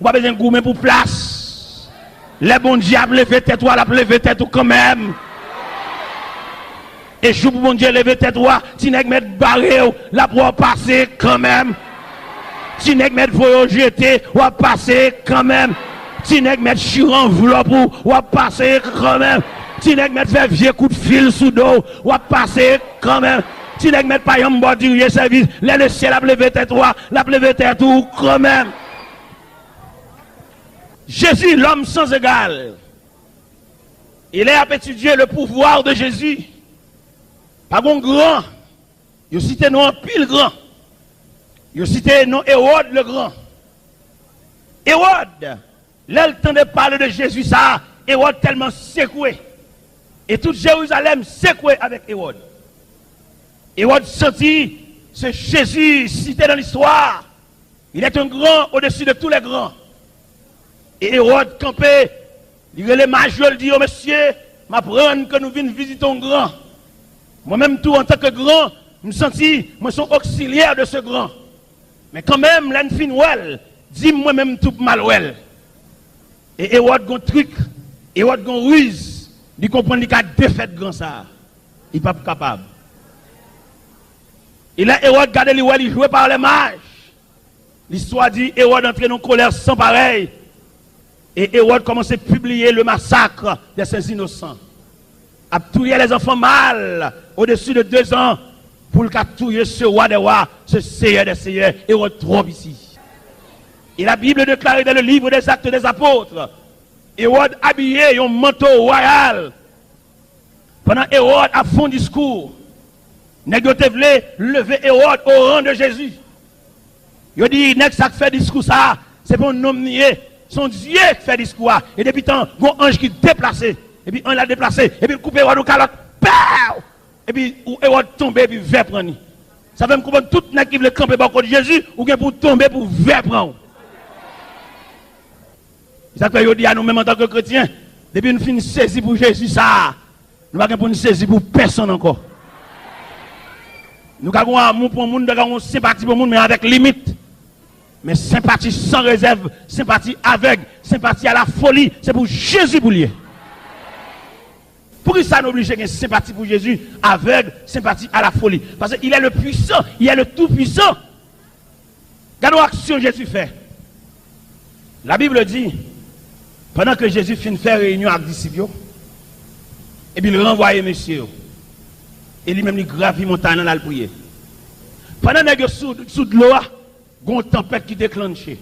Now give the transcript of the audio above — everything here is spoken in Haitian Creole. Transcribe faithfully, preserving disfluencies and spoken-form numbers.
W ap bezwen goumen pou plas. Lè Bondye ap leve tèt ou a, l ap leve tèt ou kanmenm. E jou pou Bondye leve tèt ou a, ti nèg mèt bare w, l ap wè w pase kanmenm. Ti nèg mèt voye w jete, w ap pase kanmenm. Ti nèg mèt chire anvlòp ou, w ap pase kanmenm. Ti nèg mèt fè vye kout fil sou do w, w ap pase kanmenm. Ti nèg mèt pa janm ba w dirije sèvis. Lè lesyèl ap leve tèt ou a, l ap leve tèt ou kanmenm. Jésus, l'homme sans égal. E lè y ap etidye le pouvoir de Jésus, pa gon gran, yo site non anpil gran. Yo site non Ewòd le gran. Ewòd, lè l tande pale de Jezi sa, Ewòd tèlman sekwe. E tout Jerizalèm sekwe avèk Ewòd. Ewòd santi se Jezi site nan listwa. Il est un grand au-dessus de tous les grands. E Ewòd kanpe, li rele maj yo, li di yo, mesye, m aprann ke nou vin vizite yon gran. Mwen menm tou, antanke gran, m santi mwen se yon oksilyè de se gran. Men kanmenm, lè n fin wè l, di m mwen menm tou pou m al wè l. E Ewòd gon trik, Ewòd gon riz, li konprann li ka defèt gran sa a. Li p ap kapab. E lè Ewòd gade, li wè li jwe pa lè maj. Listwa di Ewòd antre nan kolè san parèy. E Ewòd kòmanse pibliye le massacre de ces innocents. Ap touye les enfants mâles au-dessus de deux ans pou l ka touye ce roi des rois, ce seigneur des seigneurs. Ewòd twò piti. Et la Bible déclare dans le livre des Actes des Apôtres, Ewòd abiye yon manto wayal. Pandan Ewòd ap fè yon diskou, nèg yo te vle leve Ewòd o ran de Jezi. Yo di, nèg sa k fè diskou sa a, se pa yon nonm li ye, se yon Dye k fè diskou a. E depi tan, gon anj ki deplase. Epi anj la deplase, epi l koupe Ewòd yon kalòt. Pèw! Epi Ewòd tonbe, epi vè pran li. Sa fè m konprann tout nèg ki vle kanpe bò kot Jezi, ou gen pou w tonbe pou vè pran w. Se sa k fè jodi a nou menm antanke kretyen, depi n fin sezi pou Jezi sa a, nou pa gen pou n sezi pou pèsonn ankò. Nou ka gen yon amou pou yon moun, nou ka gen yon senpati pou yon moun, men avèk limit. Men senpati san rezèv, senpati avèg, senpati a la foli, se pou Jezi pou l ye. Poukisa nou oblije gen senpati pou Jezi, avèg, senpati a la foli? Paske il est le puissant, il est le tout puissant. Gade yon aksyon Jezi fè. La Bible di, pandan ke Jezi fin fè reyinyon ak disip yo, epi l ranvwaye mesye yo, e li menm li gravi montay lan, l al priye. Pandan nèg yo sou, sou dlo a, gon tanpèt ki deklanche.